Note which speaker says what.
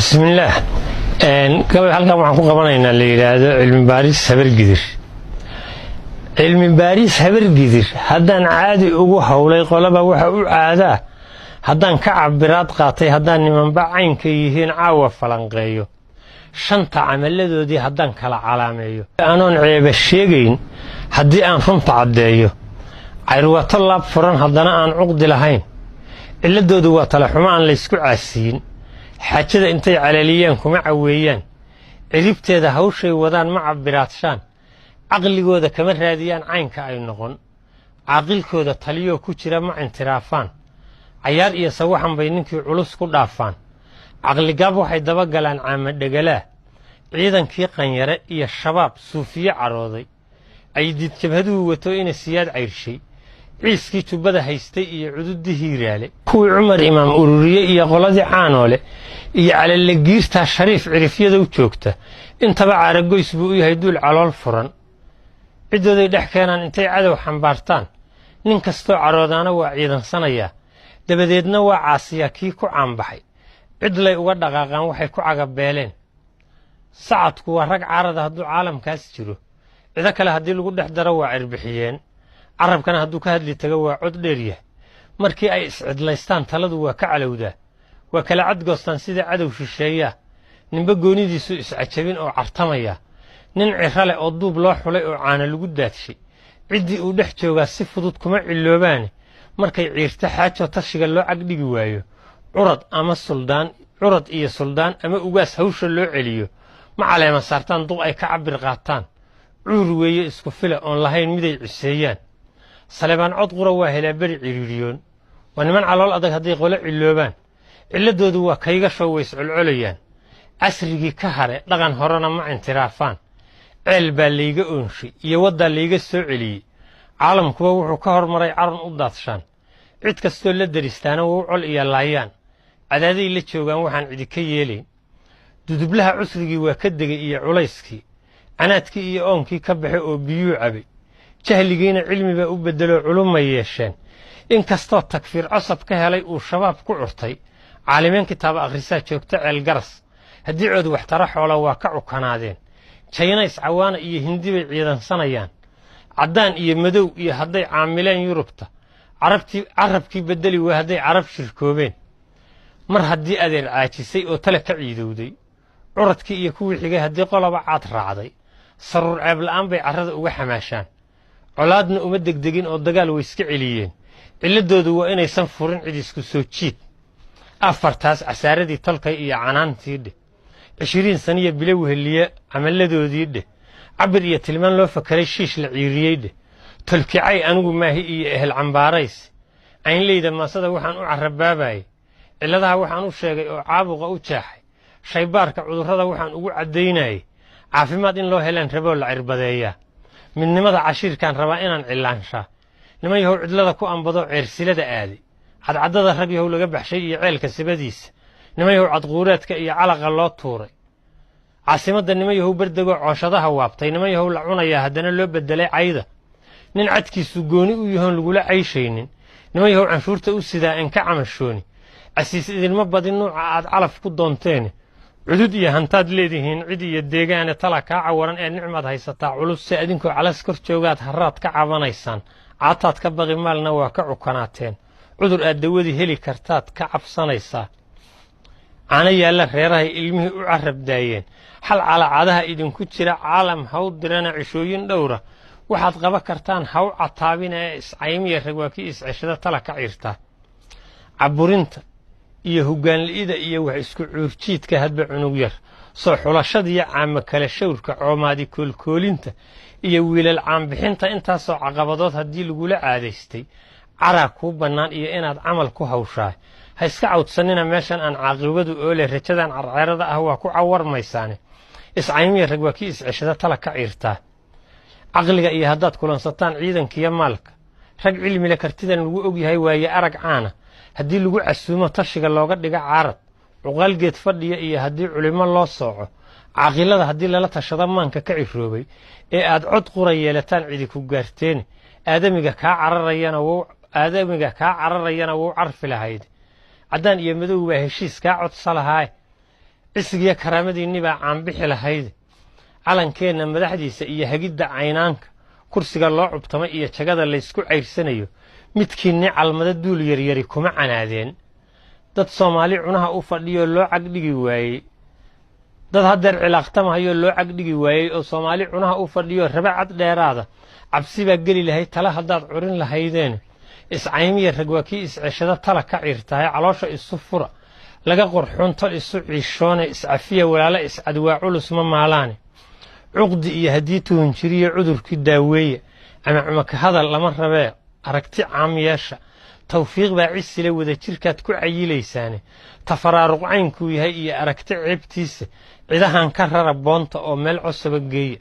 Speaker 1: Bismillaah. Gabay halkan waxaan ku qabanaynaa la yidhaahdo cilmi baaris Habargidir. Cilmi baaris Habargidir haddaan caadi ugu howlay, qolaba waxa u caadaa haddaan ka cabiraad qaatay, haddaan nimanba caynka yihiin caawa falanqeeyo, shanta camalladoodii haddaan kala calaameeyo, anoon ceeba sheegayn haddii aan runta caddeeyo, cayrwato laab furan haddana aan cuqdi lahayn, ciladoodu waa talaxumo aan laysku caasiyin, xaajada intay calaliyaan kuma caweeyaan, ciribteeda hawshay wadaan ma cabiraadshaan, caqligooda kama raadiyaan caynka ay noqon, caaqilkooda taliyoo ku jira ma intiraafaan, cayaar iyo sawaxan bay ninkii culus ku dhaafaan, caqligaab waxay dabagalaan caamadhegalaa, ciidankii qanyare iyo shabaab suufiye cadhooday, aydiid jabhaduhu wato ina siyaad cayrshay, ciiskii jubbada haystay iyo cududii hiiraale, kuwii Cumar Imaam ururiye iyo qoladii Caanoole iyo calalagiirtaa Shariif cirifyadow joogta, intaba caaragoys buu u yahay duul calool furan. Ciddooday dhex keenaan intay cadow xambaartaan, nin kastoo caroodaana waa ciidansanayaa, dabadeedna waa caasiyaa kii ku caanbaxay, cidlay uga dhaqaaqaan waxay ku cagabeeleen. Sacadku waa rag caarada hadduu caalamkaas jiro, cido kale haddii lagu dhex daro waa cirbixiyeen, carabkana hadduu ka hadli tago waa cod dheeryah. Markii ay iscidlaystaan taladu waa ka calowdaa, waa kala cadgoostaan sida cadow shisheeyaa, ninba goonidiisu iscajabin oo cartamaya. Nin ciro leh oo duub loo xulay oo caana lagu daadshay, ciddii uu dhex joogaa si fudud kuma ciloobaane, markay ciirto xaajoo tashiga loo cagdhigi waayo, curad ama suldaan, curad iyo suldaan ama ugaas hawsha loo celiyo, ma caleema saartaan duq ay ka cabbir qaataan. Cuur weeye isku fila oon lahayn miday ciseeyaan. Saleebaan cod qura waa helaa beri ciriiriyoon. Waa niman calool adag hadday qolo ciloobaan, ciladoodu waa kaygasho, way iscolcolayaan. Casrigii ka hare dhaqan horena ma intiraafaan. Ceel baa layga oonshay iyo waddaa layga soo celiyey, caalamkuba wuxuu ka hormaray caran u daadshaan, cid kastoo la deristaana wau col iyo laayaan, cadaaday la joogaan waxaan cidi ka yeelayn. Dudublaha cusrigii waa ka degay iyo culayskii, canaadkii iyo oonkii ka baxay oo biyuu cabay, jahligiina cilmibaa u beddeloo culumay yeesheen. Inkastoo takfiir cosab ka helay uu shabaab ku curtay, caalimeen kitaaba akhrisaa joogta ceel garas, haddii cood waxtara xoola waa ka cukanaadeen. Jaynays cawaana iyo hindi bay ciidansanayaan, caddaan iyo madow iyo hadday caamileen Yurubta, carabtii carabkii beddeli waa hadday carab shirkoobeen. Mar haddii adeer caajisay oo tale ka ciidowday, curadkii iyo kuwii xigay haddii qoloba caad raacday, saruur ceeb la'aan bay carrada uga xamaashaan, colaadna uma degdegin oo dagaal way iska celiyeen. Ciladoodu waa inaysan furin cid isku soo jiid. Afartaas casaaradii tolkay iyo canaantii dheh, 20 saniya bilo weheliye camalladoodii dheh, cabir iyo tilmaan loo fakaray shiish la ciiriyey dheh. Tolkicay anigu maahi iyo ehel cambaarays, caynleyda maasada waxaan u carabaabayey, cilladaha waxaan u sheegay oo caabuqa u jeexay, shaybaarka cudurrada waxaan ugu caddaynayey, caafimaad in loo helaan raboo la cirbadeeyaa, midnimada cashiirkaan rabaa inaan cilaanshaa. Niman yahow cidlada ku ambadoo ceersilada aaday, cadcaddada rag yahow laga baxshay iyo ceelka sibadiisa, niman yahow cadquureedka iyo calaqa loo tuuray, caasimadda niman yahow berdegoo cooshadaha waabtay, niman yahow la cunayaa haddana loo beddelay cayda, nin cadkiisu gooni u yahoon lagula cayshaynin, niman yahow canshuurta u sidaa aan ka camashooni. Casiis idinma badin nuuca aad calaf ku doonteene, cudud iyo hantaad leedihiin cid iyo deegaane, tala kaa cawaran ee nicmaad haysataa culus, se adinkoo calas kor joogaad haraad ka cabanaysaan, caataad ka baqi maalna waa ka cukanaateen, cudur aad dawadii heli kartaad ka cabsanaysaa. Caano yaalla reerahay ilmihii u carab daayeen, xal calaacadaha idinku jira caalam haw dirana, cishooyin dhowra waxaad qaba kartaan haw cataabina ee iscaymiya rag waa kii isceshada tala ka ciirtaa. Caburinta iyo hoggaanli'ida iyo wax isku cuurjiidka hadba cunug yar soo xulashadiyo caamo kale shawrka, coomaadi koolkoolinta iyo wiilal caanbixinta, intaasoo caqabadood haddii lagula caadaystay, caraa kuu bannaan iyo inaad camal ku hawshaa. Ha iska cawdsanina meeshan aan caaqibadu oole, rajadan carceerada ah waa ku cawarmaysaane. Iscaymiya rag waa kii isceshada tala ka ciirtaa. Caqliga iyo haddaad kulansataan ciidankiiyo maalka, rag cilmile kartidan lagu ogyahay waaye arag caana, haddii lagu casuumo tashiga looga dhigo caarad, cuqaalgeed fadhiya iyo haddii culimo loo sooco, caaqilada haddii lala tashado maanka ka ciroobay ee aad cod qura yeelataan cidi ku gaarteene, aadamiga kaa cararayana wuu carfi lahayd, caddaan iyo madow baa heshiis kaa codsa lahaaye. Cisigiyo karaamadiinni baa caanbixi lahayde. Calankeenna madaxdiisa iyo hagidda caynaanka, kursiga loo cubtamay iyo jagada laysku cayrsanayo, midkiinni calmada duul yaryari kuma canaadeen. Dad Soomaali cunaha u fadhiyoo loo cagdhigi waayey, dad haddeer cilaaqtamahayoo loo cagdhigi waayey oo Soomaali cunaha u fadhiyoo raba cad dheeraada, cabsi baa geli lahayd tala haddaad curin lahaydeen. Iscaymiya rag waa kii isceshado tala ka ciirtahay. Caloosha isu fura, laga qorxoon tol isu ciishoone. Iscafiya walaalo, iscadwaa culus ma maalaane. Cuqdi iyo haddii tuhunjiriyo cudurkii daaweeya, camacumaka hadal lama rabee. Aragti caam yeesha, tawfiiq baa cisile, wadajirkaad ku cayilaysaane. Tafaraaruq caynkuu yahay iyo aragti ceebtiisa, cidahan ka rara boonta oo meel cosaba geeya.